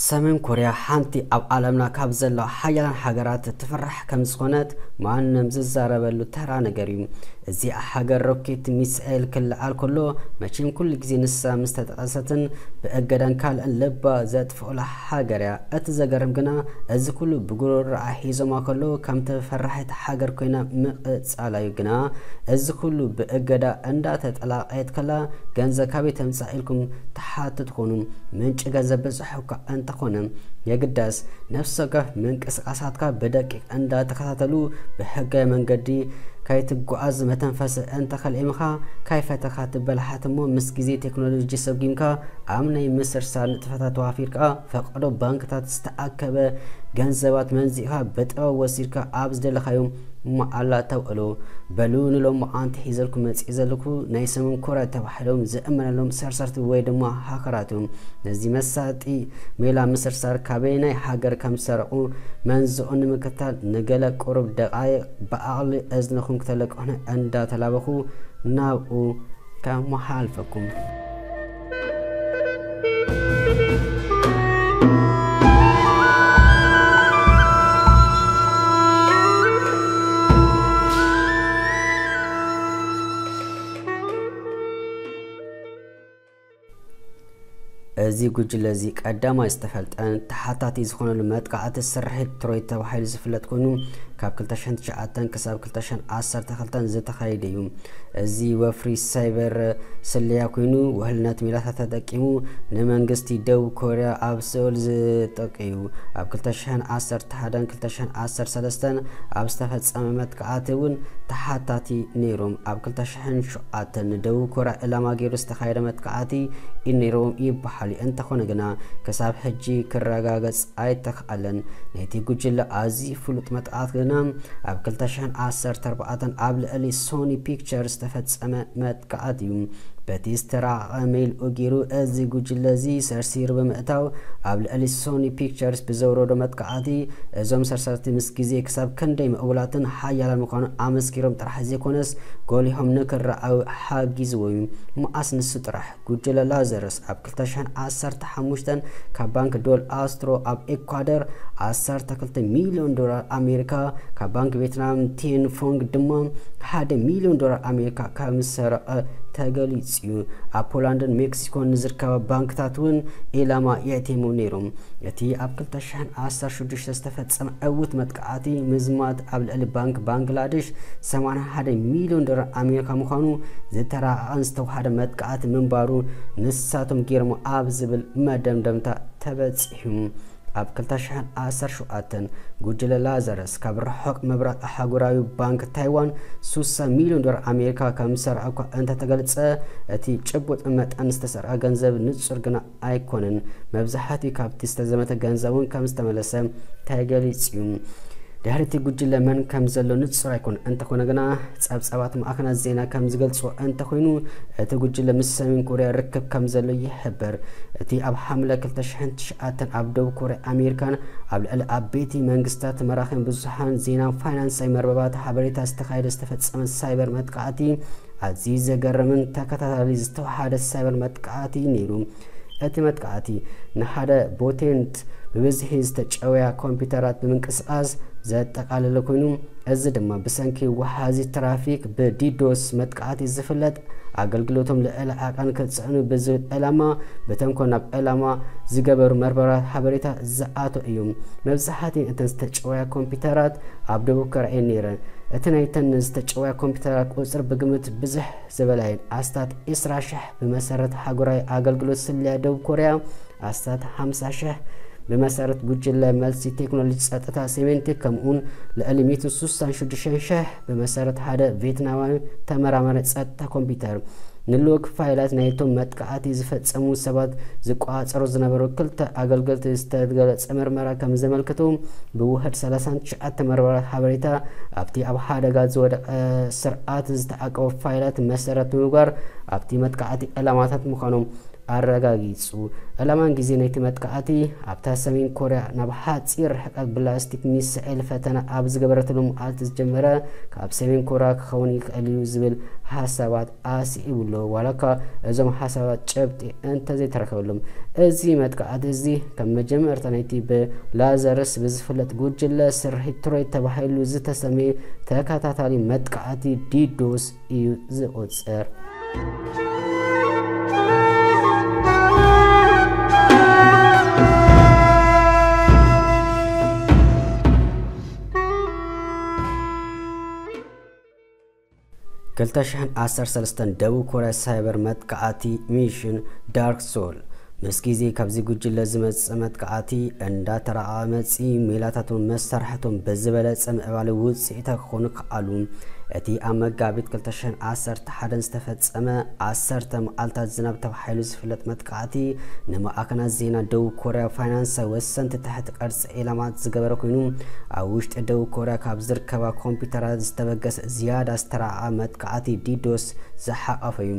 ሰሜን ኮርያ ሓንቲ ኣብ ዓለምና ካብ ዘለዋ ሓያላን ሃገራት ትፍራሕ ከም ዝኾነት ማንም ዝዛረበሉ ተራ ነገር እዩ። እዚኣ ሃገር ሮኬት ሚሳኤል ክለዓል ከሎ መቸም ኩሉ ግዜ ንሳ ምስ ተጠቐሰትን ብእገዳን ካልእን ልባ ዘጥፍኡላ ሃገር እያ። እቲ ዘገርም ግና እዚ ኩሉ ብጉሮሮኣ ሒዞማ ከሎ ከም ተፈራሒት ሃገር ኮይና ምቕጻላ እዩ። ግና እዚ ኩሉ ብእገዳ እንዳተጠላቐየት ከላ ገንዘብ ካበይ ተምጻእ ኢልኩም ትሓቱ ትኾኑ። ምንጪ ገንዘብ ብዙሕ እኳ እንተኾነ የግዳስ ነፍሲ ወከፍ ምንቅስቓሳትካ ብደቂቕ እንዳተኸታተሉ ብሕጋዊ መንገዲ ከይትጓዓዝ መተንፈሲ እንተኸልኤምኻ ካይፈተኻ ትበላሓት እሞ ምስ ግዜ ቴክኖሎጂ ሰጒምካ ኣብ ናይ ምስርሳር ንጥፈታት ተዋፊርካ ፈቐዶ ባንክታት ዝተኣከበ ገንዘባት መንዚእካ ብጥበብ ወሲድካ ኣብ ዝደለኻዮ መዓላ ተውዕሎ። በሉ ንሎሚ ኣንቲ ሒዘልኩም መጽእ ዘለኩ ናይ ሰሜን ኮርያ ተባሂሎም ዝእመነሎም ሰርሰርቲ ወይ ድማ ሃከራት እዮም። ነዚ መሳጢ ሜላ ምስርሳር ካበየናይ ሃገር ከም ዝሰረቑ መንዝኡ ንምክታል ንገለ ቁሩብ ደቓይቕ ብዓቕሊ እዝንኹም ክተለቅሑኒ እንዳተላበኹ ናብኡ ከመሓላልፈኩም። እዚ ጉጅለ እዚ ቀዳማይ ዝተፈልጠን ተሓታቲ ዝኾነሉ መጥቃዕቲ ስርሒት ትሮይ ተባሂሉ ዝፍለጥ ኮይኑ ካብ ክልተ ሽሕን ትሽዓተን ክሳብ ክልተ ሽሕን ዓሰርተ ክልተን ዝተኻየደ እዩ። እዚ ወፍሪ ሳይበር ስለያ ኮይኑ ውህልነት ሜላታት ተጠቂሙ ንመንግስቲ ደቡብ ኮርያ ኣብ ስኦል ዝጠቅ እዩ። ኣብ ክልተ ሽሕን ዓሰርተ ሓደን ክልተ ሽሕን ዓሰርተ ሰለስተን ኣብ ዝተፈጸመ መጥቃዕቲ እውን ተሓታቲ ነይሮም። ኣብ ክልተ ሽሕን ሸውዓተን ንደቡብ ኮርያ ዕላማ ገይሩ ዝተኻየደ መጥቃዕቲ እዩ ነይሮም ይበሃል። እንተኾነ ግና ክሳብ ሕጂ ክረጋገጽ ኣይተኽኣለን። ናይቲ ጉጅለ ኣዝዩ ፍሉጥ መጥቃዕቲ ግና ኣብ ክልተ ሽሕን ዓሰርተ ኣርባዕተን ኣብ ልዕሊ ሶኒ ፒክቸርስ ዝተፈጸመ መጥቃዕቲ እዩ። በቲ ዝተራቐቐ ሜልኡ ገይሩ እዚ ጉጅለ እዚ ሰርሲሩ ብምእታው ኣብ ልዕሊ ሶኒ ፒክቸርስ ብዘውረዶ መጥቃዕቲ እዞም ሰርሰርቲ ምስ ግዜ ክሳብ ክንደይ ምዕቡላትን ሓያላን ምዃኑ ኣመስኪሮም ጥራሕ ዘይኮነስ ጎሊሖም ንክረኣዩ ሓጊዝዎ እዩ። መኣስ ንሱ ጥራሕ ጉጅለ ላዘረስ ኣብ ክልተ ሽሕን ዓሰርተ ሓሙሽተን ካብ ባንክ ዶል ኣስትሮ ኣብ ኤኳደር ዓሰርተ ክልተ ሚልዮን ዶላር ኣሜሪካ፣ ካብ ባንክ ቬትናም ቲን ፎንግ ድማ ሓደ ሚልዮን ዶላር ኣሜሪካ ከም ዝሰረቐ ተገሊጹ እዩ። ኣብ ፖላንድን ሜክሲኮን ንዝርከባ ባንክታት እውን ኢላማ የእቲሙ ነይሮም። እቲ ኣብ ክልተ ሽሕን ዓሰርተ ሽዱሽተ ዝተፈጸመ ዕዉት መጥቃዕቲ ምዝማት ኣብ ልዕሊ ባንክ ባንግላዴሽ ሰማንያ ሓደ ሚልዮን ዶላር ኣሜሪካ ምዃኑ ዝተራቐቐን ዝተዋሃደ መጥቃዕቲ ምንባሩ ንሳቶም ገይሮሞ ኣብ ዝብል መደምደምታ ተበጺሑ። ኣብ ክልተ ሽሕን ዓሰርተ ሸውዓተን ጉጅለ ላዘረስ ካብ ርሑቕ ምብራቕ ኣህጉራዊ ባንክ ታይዋን ሱሳ ሚልዮን ዶላር ኣሜሪካ ከም ዝሰርዐ እኳ እንተተገልጸ እቲ ጭቡጥ መጠን ዝተሰርዐ ገንዘብ ንጹር ግና ኣይኮነን። መብዛሕትኡ ካብቲ ዝተዘመተ ገንዘብ እውን ከም ዝተመለሰ ተገሊጹ እዩ። ድሕሪ እቲ ጉጅለ መን ከም ዘሎ ንጹር ኣይኮነን። እንተኾነ ግና ጸብጻባት ማዕከናት ዜና ከም ዝገልጽዎ እንተኾይኑ እቲ ጉጅለ ምስ ሰሜን ኮርያ ርክብ ከም ዘሎ ይሕበር። እቲ ኣብ ሓምለ ክልተ ሽሕን ትሽዓተን ኣብ ደቡብ ኮርያ ኣሜሪካን ኣብ ልዕሊ ዓበይቲ መንግስታት መራኸቢ ብዙሓን ዜናን ፋይናንሳዊ መርበባት ሓበሬታ ዝተኻየደ ዝተፈጸመ ሳይበር መጥቃዕቲ ኣዝዩ ዘገርምን ተኸታታሊ ዝተወሓደ ሳይበር መጥቃዕቲ ነይሩ። እቲ መጥቃዕቲ ንሓደ ቦቴንት ብብዝሒ ዝተጨወያ ኮምፒውተራት ብምንቅስቓስ ዘጠቓለለ ኮይኑ እዚ ድማ ብሰንኪ ወሓዚ ትራፊክ ብዲዶስ መጥቃዕቲ ዝፍለጥ ኣገልግሎቶም ልዕሊ ዓቐን ክጽዕኑ ብዝብል ዕላማ ብተንኮል ናብ ዕላማ ዝገበሩ መርበራት ሓበሬታ ዝኣቶ እዩ። መብዛሕትእን እተን ዝተጨወያ ኮምፒውተራት ኣብ ደቡብ ኮርያ እየን ነይረን። እቲ ናይተን ዝተጨወያ ኮምፒውተራት ቁጽሪ ብግምት ብዝሕ ዝበለ እየን። ኣስታት ዕስራ ሽሕ ብመሰረት ሃገራዊ ኣገልግሎት ስለያ ደቡብ ኮርያ፣ ኣስታት ሓምሳ ሽሕ ብመሰረት ጉጅለ መልሲ ቴክኖሎጂ ጸጥታ ሴሜንቴክ ከምኡውን ልዕሊ ሚእትን ሱሳን ሽዱሽተን ሽሕ ብመሰረት ሓደ ቬትናማዊ ተመራማሪ ጸጥታ ኮምፒውተር ንልኡክ ፋይላት ናይቶም መጥቃዕቲ ዝፈጸሙ ሰባት ዝቆጻጸሩ ዝነበሩ ክልተ ኣገልገልቲ ዝተገለጸ መርመራ ከም ዘመልክቱ ብውሕድ ሰላሳን ትሽዓተ መርመራ ሓበሬታ ኣብቲ ኣብ ሓደጋ ዝወደቐ ስርዓት ዝተዓቀቡ ፋይላት መሰረት ብምግባር ኣብቲ መጥቃዕቲ ዕላማታት ምዃኖም ኣረጋጊጹ። ዕላማን ግዜ ናይቲ መጥቃዕቲ ኣብታ ሰሜን ኮርያ ናብ ሓጺር ርሕቀት ብላስቲክ ሚሳኤል ፈተና ኣብ ዝገበረትሉ መዓልቲ ዝጀመረ፣ ካብ ሰሜን ኮርያ ክኸውን ይኽእል እዩ ዝብል ሓሳባት ኣስዒቡ ኣሎ። ዋላ እኳ እዞም ሓሳባት ጭብጢ እንተዘይተረኸበሎም፣ እዚ መጥቃዕቲ እዚ ከም መጀመርታ ናይቲ ብላዘርስ ብዝፍለጥ ጉጅለ ስርሒት ትሮይ ተባሂሉ ዝተሰመየ ተከታታሊ መጥቃዕቲ ዲዶስ እዩ ዝቑጸር። ክልተ ሽሕን ዓሰርተ ሰለስተን ደቡብ ኮርያ ሳይበር መጥቃዕቲ ሚሽን ዳርክ ሶል፣ ምስ ግዜ ካብዚ ጉጅለ ዝመጽእ መጥቃዕቲ እንዳተራቐቐ መጺኡ፣ ሜላታቶም መሳርሕቶም ብዝበለጸ ምዕባለ ውጽኢታዊ ክኾኑ ከኣሉ። እቲ ኣብ መጋቢት ክልተ ሽሕን ዓሰርተ ሓደን ዝተፈጸመ ዓሰርተ መዓልታት ዝናብ ተባሂሉ ዝፍለጥ መጥቃዕቲ፣ ንማዕከናት ዜና ደቡብ ኮርያ ፋይናንሳዊ ወሰንቲ ትሕቲ ቅርጺ ዒላማት ዝገበረ ኮይኑ፣ ኣብ ውሽጢ ደቡብ ኮርያ ካብ ዝርከባ ኮምፒውተራት ዝተበገሰ ዝያዳ ዝተራቐቐ መጥቃዕቲ ዲዶስ ዝሓቐፈ እዩ።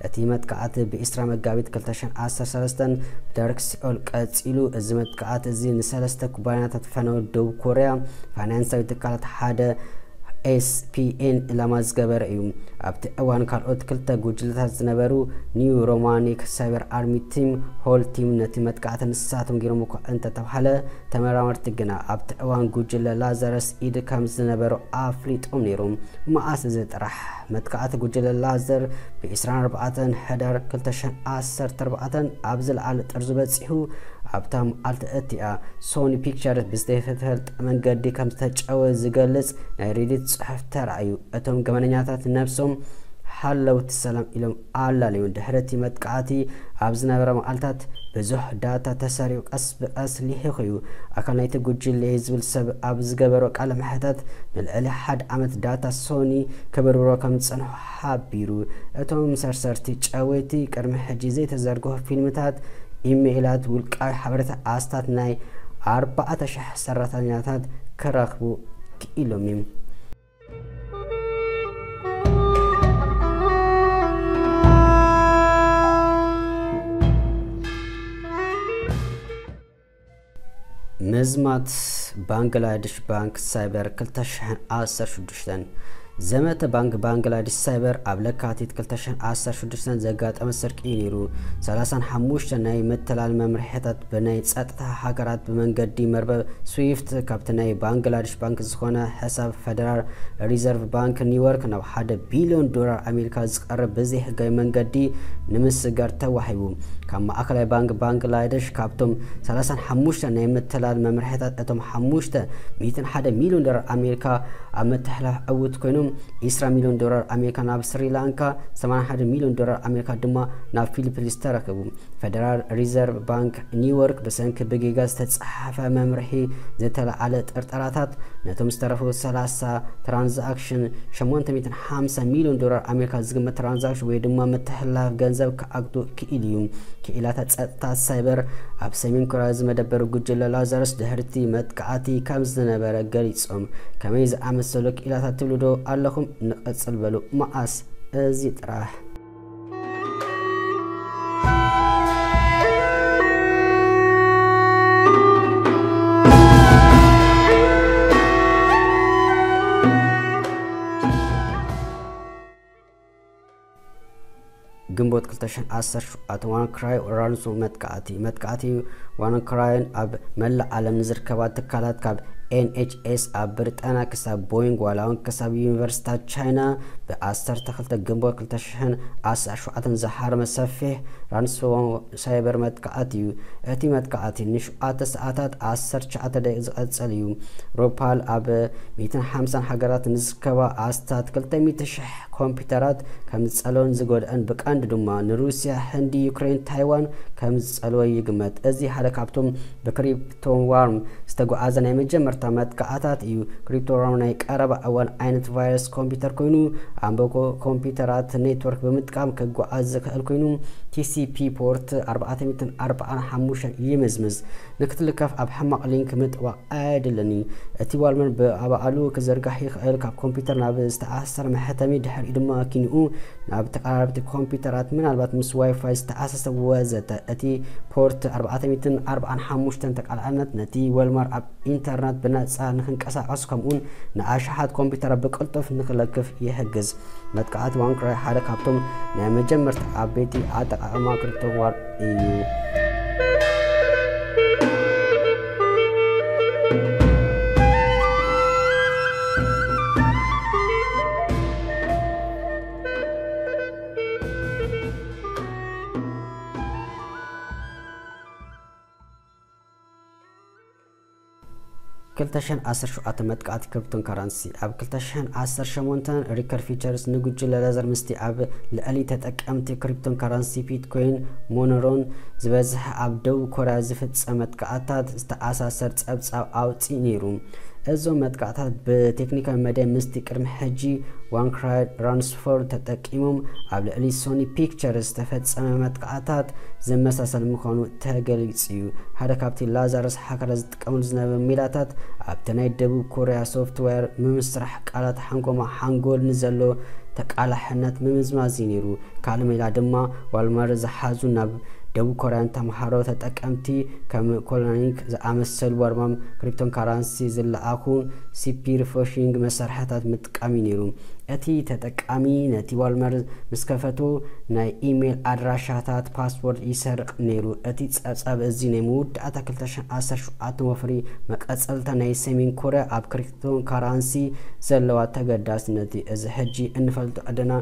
እቲ መጥቃዕቲ ብ ዕስራ መጋቢት ክልተ ሽሕን ዓሰርተ ሰለስተን ብዳርክ ሲኦል ቀጺሉ። እዚ መጥቃዕቲ እዚ ንሰለስተ ኩባንያታት ፈነወ ደቡብ ኮርያ ፋይናንሳዊ ትካላት ሓደ ኤስፒኤን ዕላማ ዝገበረ እዩ። ኣብቲ እዋን ካልኦት ክልተ ጉጅለታት ዝነበሩ ኒው ሮማኒክ ሳይበር ኣርሚ ቲም ሆል ቲም ነቲ መጥቃዕቲ ንሳቶም ገይሮም እኳ እንተተባሃለ፣ ተመራመርቲ ግና ኣብቲ እዋን ጉጅለ ላዛረስ ኢድ ከም ዝነበሩ ኣፍሊጦም ነይሮም። መዓስ እዚ ጥራሕ መጥቃዕቲ ጉጅለ ላዘር ብ ዕስራን ኣርባዕተን ሕዳር ክልተ ሽሕን ዓሰርተ ኣርባዕተን ኣብ ዝለዓለ ጥርዙ በጺሑ። ኣብታ መዓልቲ እቲኣ ሶኒ ፒክቸርስ ብዝተፈልጠ መንገዲ ከም ዝተጨወ ዝገልጽ ናይ ሬዲት ጽሑፍ ተራእዩ። እቶም ገበነኛታት ነብሶም ሓለውቲ ሰላም ኢሎም ኣላለዩን። ድሕሪ እቲ መጥቃዕቲ ኣብ ዝነበረ መዓልታት ብዙሕ ዳታ ተሰሪቑ ቀስ ብቐስ ሊሒኹ እዩ። ኣካል ናይቲ ጉጅለ ዝብል ሰብ ኣብ ዝገበሮ ቃለ መሕተት ንልዕሊ ሓደ ዓመት ዳታ ሶኒ ክብርብሮ ከም ዝጸንሑ ሓቢሩ። እቶም ሰርሰርቲ ጨወይቲ ቅድሚ ሕጂ ዘይተዘርግሑ ፊልምታት፣ ኢሜይላት፣ ውልቃዊ ሓበሬታ ኣስታት ናይ ኣርባዕተ ሽሕ ሰራሕተኛታት ክረኽቡ ክኢሎም እዮም። ምዝማት ባንግላደሽ ባንክ ሳይበር ክልተ ሽሕን ዓሰርተ ሽዱሽተን። ዘመተ ባንክ ባንግላደሽ ሳይበር ኣብ ለካቲት ክልተ ሽሕን ዓሰርተ ሽዱሽተን ዘጋጠመ ስርቂ እዩ ነይሩ። ሰላሳን ሓሙሽተ ናይ ምትላል መምርሒታት ብናይ ጸጥታ ሃገራት ብመንገዲ መርበብ ስዊፍት ካብቲ ናይ ባንግላደሽ ባንክ ዝኾነ ሕሳብ ፈደራል ሪዘርቭ ባንክ ኒውዮርክ ናብ ሓደ ቢልዮን ዶላር ኣሜሪካ ዝቐርብ ብዘይሕጋዊ መንገዲ ንምስጋር ተዋሂቡ። ካብ ማእከላይ ባንክ ባንግላደሽ ካብቶም ሰላሳን ሓሙሽተ ናይ ምትላል መምርሒታት እቶም ሓሙሽተ ሚእትን ሓደ ሚልዮን ዶላር ኣሜሪካ ኣብ ምትሕልላፍ ዕዉት ኮይኖም፣ ዕስራ ሚልዮን ዶላር ኣሜሪካ ናብ ስሪላንካ፣ ሰማንያን ሓደ ሚልዮን ዶላር ኣሜሪካ ድማ ናብ ፊሊፒንስ ተረኪቡ። ፈደራል ሪዘርቭ ባንክ ኒውዮርክ ብሰንኪ ብጌጋ ዝተጻሓፈ መምርሒ ዝተለዓለ ጥርጠራታት ነቶም ዝተረፉ ሰላሳ ትራንዛክሽን ሸሞንተ ሚእትን ሓምሳ ሚልዮን ዶላር ኣሜሪካ ዝግመት ትራንዛክሽን ወይ ድማ ምትሕልላፍ ገንዘብ ክኣግዶ ክኢሉ እዩ። ክኢላታት ጸጥታ ሳይበር ኣብ ሰሜን ኮርያ ዝመደበሩ ጉጅለ ላዛረስ ድሕሪቲ መጥቃዕቲ ከም ዝነበረ ገሊጾም። ከመይ ዝኣመሰሉ ክኢላታት ትብሉ ዶ ኣለኹም? ንቐጽል በሉ። መዓስ እዚ ጥራሕ። ግንቦት ክልተ ሽሕን ዓሰርተ ሸውዓተ ዋናክራይ ራንሶም መጥቃዕቲ። መጥቃዕቲ ዋናክራይን ኣብ መላእ ዓለም ንዝርከባ ትካላት ካብ ኤንኤችኤስ ኣብ ብሪጣንያ ክሳብ ቦይንግ ዋላ እውን ክሳብ ዩኒቨርሲታት ቻይና ብዓሰርተ ክልተ ግንቦት ክልተ ሽሕን ዓሰርተ ሸውዓተን ዝሃረመ ሰፊሕ ራንሶም ሳይበር መጥቃዕቲ እዩ። እቲ መጥቃዕቲ ንሸውዓተ ሰዓታት ዓሰርተ ትሽዓተ ደቂቕ ዝቐጸል እዩ። ሮፓል ኣብ ሚእትን ሓምሳን ሃገራት ንዝርከባ ኣስታት ክልተ ሚእቲ ሽሕ ኮምፒውተራት ከም ዝጸለወን ዝጎድአን ብቀንዱ ድማ ንሩስያ፣ ህንዲ፣ ዩክሬን፣ ታይዋን ከም ዝጸለወ ይግመት። እዚ ሓደ ካብቶም ብክሪፕቶ ዋርም ዝተጓዓዘ ናይ መጀመርታ መጥቃዕታት እዩ። ክሪፕቶራም ናይ ቀረባ እዋን ዓይነት ቫይረስ ኮምፒውተር ኮይኑ፣ ኣንበኮ ኮምፒውተራት ኔትወርክ ብምጥቃም ክጓዓዝ ዝኽእል ኮይኑ፣ ቲሲፒ ፖርት ኣርባዕተ ሚእትን ኣርባዓን ሓሙሽተን ይምዝምዝ። ንክትልከፍ ኣብ ሕማቕ ሊንክ ምጥዋቕ ኣየድልን እዩ። እቲ ዋልመር ብኣባዕሉ ክዘርጋሕ ይኽእል። ካብ ኮምፒውተር ናብ ዝተኣሳሰር መሕተሚ፣ ድሕሪኡ ድማ ኪንኡ ናብ ተቀራረብቲ ኮምፒውተራት፣ ምናልባት ምስ ዋይፋይ ዝተኣሳሰር ወዘተ። እቲ ፖርት ኣርባዕተ ሚእትን ኣርባዓን ሓሙሽተን ተቃላዕነት ነቲ ዋልመር ኣብ ኢንተርነት ብነጻ ንክንቀሳቐስ፣ ከምኡውን ንኣሽሓት ኮምፒውተራት ብቅልጡፍ ንክለክፍ ይሕግዝ። መጥቃዕቲ ዋንክራይ ሓደ ካብቶም ናይ መጀመርታ ዓበይቲ ኣጠቃቕማ ክሪፕቶ ዋር እዩ። ክልተ ሽሕን ዓሰርተ ሸውዓተ መጥቃዕቲ ክሪፕቶን ካረንሲ። ኣብ ክልተ ሽሕን ዓሰርተ ሸሞንተን ሪከር ፊቸርስ ንጉጅለ ላዘር ምስቲ ኣብ ልዕሊ ተጠቀምቲ ክሪፕቶን ካረንሲ ቢትኮይን ሞኖሮን ዝበዝሐ ኣብ ደቡብ ኮርያ ዝፍጸም መጥቃዕታት ዝተኣሳሰር ጸብጻብ ኣውጺኡ ነይሩ። እዞም መጥቃዕታት ብቴክኒካዊ መደብ ምስቲ ቅድሚ ሕጂ ዋንክራይ ራንስፎርድ ተጠቂሞም ኣብ ልዕሊ ሶኒ ፒክቸርስ ዝተፈጸመ መጥቃዕታት ዝመሳሰል ምዃኑ ተገሊጹ እዩ። ሓደ ካብቲ ላዛረስ ሃከር ዝጥቀመሉ ዝነበረ ሜላታት ኣብቲ ናይ ደቡብ ኮርያ ሶፍትዌር ምምስራሕ ቃላት ሓንጎማ ሓንጎል ንዘሎ ተቃላሕነት ምምዝማዝ እዩ ነይሩ። ካልእ ሜላ ድማ ዋልማር ዝሓዙ ናብ ደቡብ ኮርያን ተምሃሮ ተጠቀምቲ ከም ኮሎኒክ ዝኣመሰሉ ዋርማም ክሪፕቶን ካራንሲ ዝለኣኹ ሲፒ ሪፎሽንግ መሳርሕታት ምጥቃም እዩ ነይሩ። እቲ ተጠቃሚ ነቲ ዋልመር ምስ ከፈቱ ናይ ኢሜይል ኣድራሻታት ፓስወርድ ይሰርቕ ነይሩ። እቲ ጸብጻብ እዚ ናይ መወዳእታ ክልተ ሽሕን ዓሰርተ ሸውዓተን ወፍሪ መቐጸልታ ናይ ሰሜን ኮርያ ኣብ ክሪፕቶን ካራንሲ ዘለዋ ተገዳስነት እዩ። እዚ ሕጂ እንፈልጦ ዕደና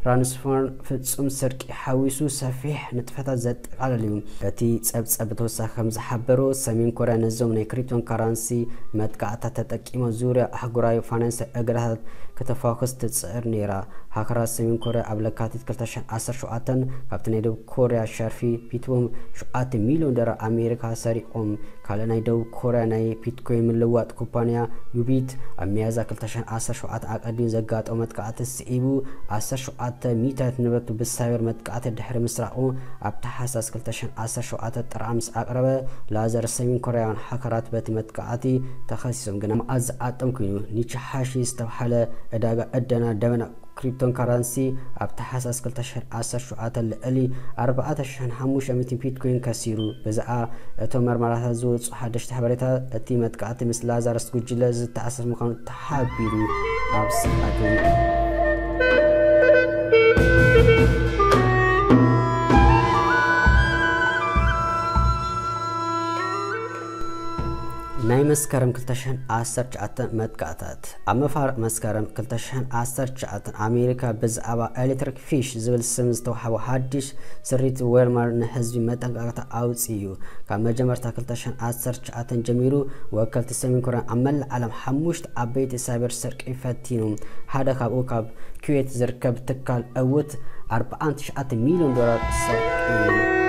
ራንስፎር ፍጹም ስርቂ ሓዊሱ ሰፊሕ ንጥፈታት ዘጠቓልል እዩ። እቲ ጸብጻብ ብተወሳኺ ከም ዝሓበሮ፣ ሰሜን ኮርያ ነዞም ናይ ክሪፕቶን ካራንሲ መጥቃዕታት ተጠቂሞ ዙርያ ኣህጉራዊ ፋይናንሳዊ እገዳታት ከተፋኹስ ትጽዕር ነይራ። ሃከራት ሰሜን ኮርያ ኣብ ለካቲት ክልተ ሽሕን ዓሰርተ ሸውዓተን ካብቲ ናይ ደቡብ ኮርያ ሸርፊ ቢትቦም ሸውዓተ ሚልዮን ዶላር ኣሜሪካ ሰሪቖም። ካልእ ናይ ደቡብ ኮርያ ናይ ቢትኮይን ምልዋጥ ኩባንያ ዩቢት ኣብ ሚያዝያ ክልተ ሽሕን ዓሰርተ ሸውዓተን ኣቐዲሙ ዘጋጠሞ መጥቃዕቲ ስዒቡ ዓሰርተ ሸውዓተ ሚእታዊት ንብረቱ ብሳይበር መጥቃዕቲ ድሕሪ ምስራቑ፣ ኣብ ታሕሳስ ክልተ ሽሕን ዓሰርተ ሸውዓተን ጥርዓን ምስ ኣቕረበ፣ ላዘር ሰሜን ኮርያውያን ሃከራት በቲ መጥቃዕቲ ተኸሲሶም፣ ግና መዓት ዝኣጠም ኮይኑ። ኒቺሃሺ ዝተባህለ ዕዳጋ ዕደና ደበና ክሪፕቶን ካረንሲ ኣብ ታሕሳስ ክልተ ሽሕን ዓሰርተ ሸውዓተን ልዕሊ ኣርባዕተ ሽሕን ሓሙሽተ ሚእትን ቢትኮይን ከሲሩ። ብዛዕባ እቶም መርመራታት ዝወጹ ሓደሽቲ ሓበሬታ፣ እቲ መጥቃዕቲ ምስ ላዛረስ ጉጅለ ዝተኣሳሰር ምዃኑ ተሓቢሩ። ኣብ ሰዓትን ናይ መስከረም ክልተ ሽሕን ዓሰርተ ትሽዓተን መጥቃዕታት። ኣብ መፋርቕ መስከረም ክልተ ሽሕን ዓሰርተ ትሽዓተን ኣሜሪካ ብዛዕባ ኤሌክትሪክ ፊሽ ዝብል ስም ዝተዋህቦ ሓድሽ ስሪት ዌልማር ንህዝቢ መጠንቀቕታ ኣውጺኡ እዩ። ካብ መጀመርታ ክልተ ሽሕን ዓሰርተ ትሽዓተን ጀሚሩ፣ ወከልቲ ሰሜን ኮርያ ኣብ መላእ ዓለም ሓሙሽተ ዓበይቲ ሳይበር ስርቂ ፈቲኑ። ሓደ ካብኡ ካብ ኩዌት ዝርከብ ትካል ዕዉት ኣርባዓን ትሽዓተ ሚልዮን ዶላር ዝሰርቕ እዩ።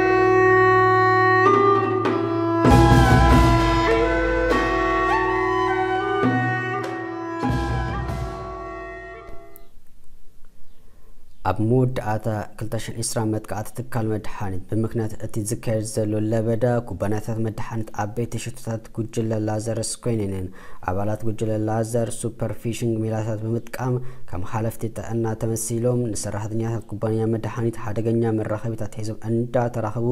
ኣብ መወዳእታ ክልተ ሽሕን ዕስራን መጥቃዕቲ ትካል መድሓኒት። ብምኽንያት እቲ ዝካየድ ዘሎ ለበዳ፣ ኩባንያታት መድሓኒት ዓበይቲ ሽቶታት ጉጅለ ላዛረስ ኮይነንን። ኣባላት ጉጅለ ላዘር ሱፐር ፊሽንግ ሜላታት ብምጥቃም ከም ሓለፍቲ ጥዕና ተመሲሎም ንሰራሕተኛታት ኩባንያ መድሓኒት ሓደገኛ መራኸቢታት ሒዞም እንዳተራኸቡ፣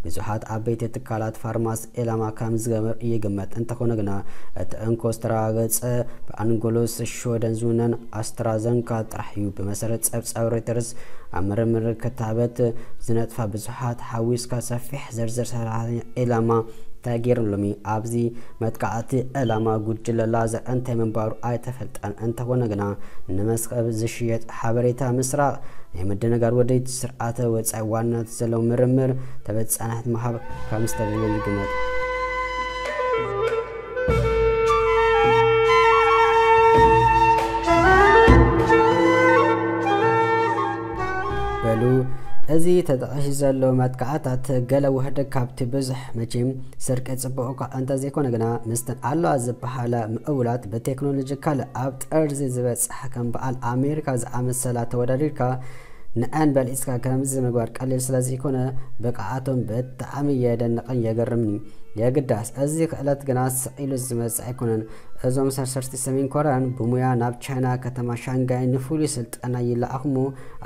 ብዙሓት ዓበይቲ ትካላት ፋርማሲ ዒላማ ከም ዝገበር ይግመት። እንተኾነ ግና፣ እቲ እንኮ ዝተረጋገጸ ብኣንጎሎስ ሽወደን ዝውነን ኣስትራዘንካ ጥራሕ እዩ። ብመሰረት ጸብጻብ ሮይተርስ፣ ኣብ ምርምር ክታበት ዝነጥፋ ብዙሓት ሓዊስካ ሰፊሕ ዝርዝር ሰራሕተኛ ዒላማ ተገይሩሎም እዩ። ኣብዚ መጥቃዕቲ ዕላማ ጉጅለ ላዘር እንታይ ምንባሩ ኣይተፈልጠን። እንተኾነ ግና፣ ንመስሕብ ዝሽየጥ ሓበሬታ ምስራቕ ናይ ምድንጋር ውዲት ስርዓተ ወጻኢ ዋናታት ዘለዎ ምርምር ተበጻሕነት ምሃብ ከም ዝተደለየ ይግመት። በሉ፣ እዚ ተጠቒሱ ዘሎ መጥቃዕታት ገለ ውህድ ካብቲ ብዙሕ መቼም ስርቂ ጽቡቕ እኳ እንተዘይኮነ ግና፣ ምስተን ኣለዋ ዝበሃላ ምዕቡላት ብቴክኖሎጂ ካልእ ኣብ ጠርዚ ዝበጽሐ ከም በዓል ኣሜሪካ ዝኣመሰላ ተወዳዲርካ ንዐን በሊጽካ ከምዚ ምግባር ቀሊል ስለ ዘይኮነ፣ ብቕዓቶም ብጣዕሚ የደንቕን የገርምን እዩ። የግዳስ፣ እዚ ክእለት ግና ስቕ ኢሉ ዝመጽእ ኣይኮነን። እዞም ሰርሰርቲ ሰሜን ኮርያን ብሙያ ናብ ቻይና ከተማ ሻንጋይ ንፍሉይ ስልጠና ይለኣኹ እሞ፣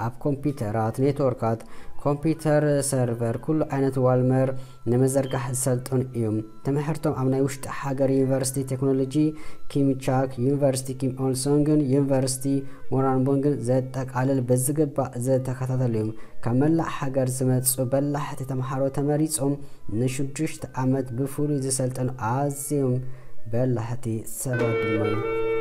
ኣብ ኮምፒውተራት፣ ኔትወርካት፣ ኮምፒውተር ሰርቨር፣ ኩሉ ዓይነት ዋልመር ንምዝርጋሕ ዝሰልጥኑ እዮም። ትምህርቶም ኣብ ናይ ውሽጢ ሃገር ዩኒቨርሲቲ ቴክኖሎጂ ኪምቻክ፣ ዩኒቨርሲቲ ኪም ኦልሶንግን ዩኒቨርሲቲ ሞራንቦንግን ዘጠቓልል ብዝግባእ ዝተኸታተሉ እዮም። ካብ መላእ ሃገር ዝመጹ በላሕቲ ተምሃሮ ተመሪጾም ንሽዱሽተ ዓመት ብፍሉይ ዝሰልጠኑ ኣዝዮም በላሕቲ ሰባት ድማ እዮም።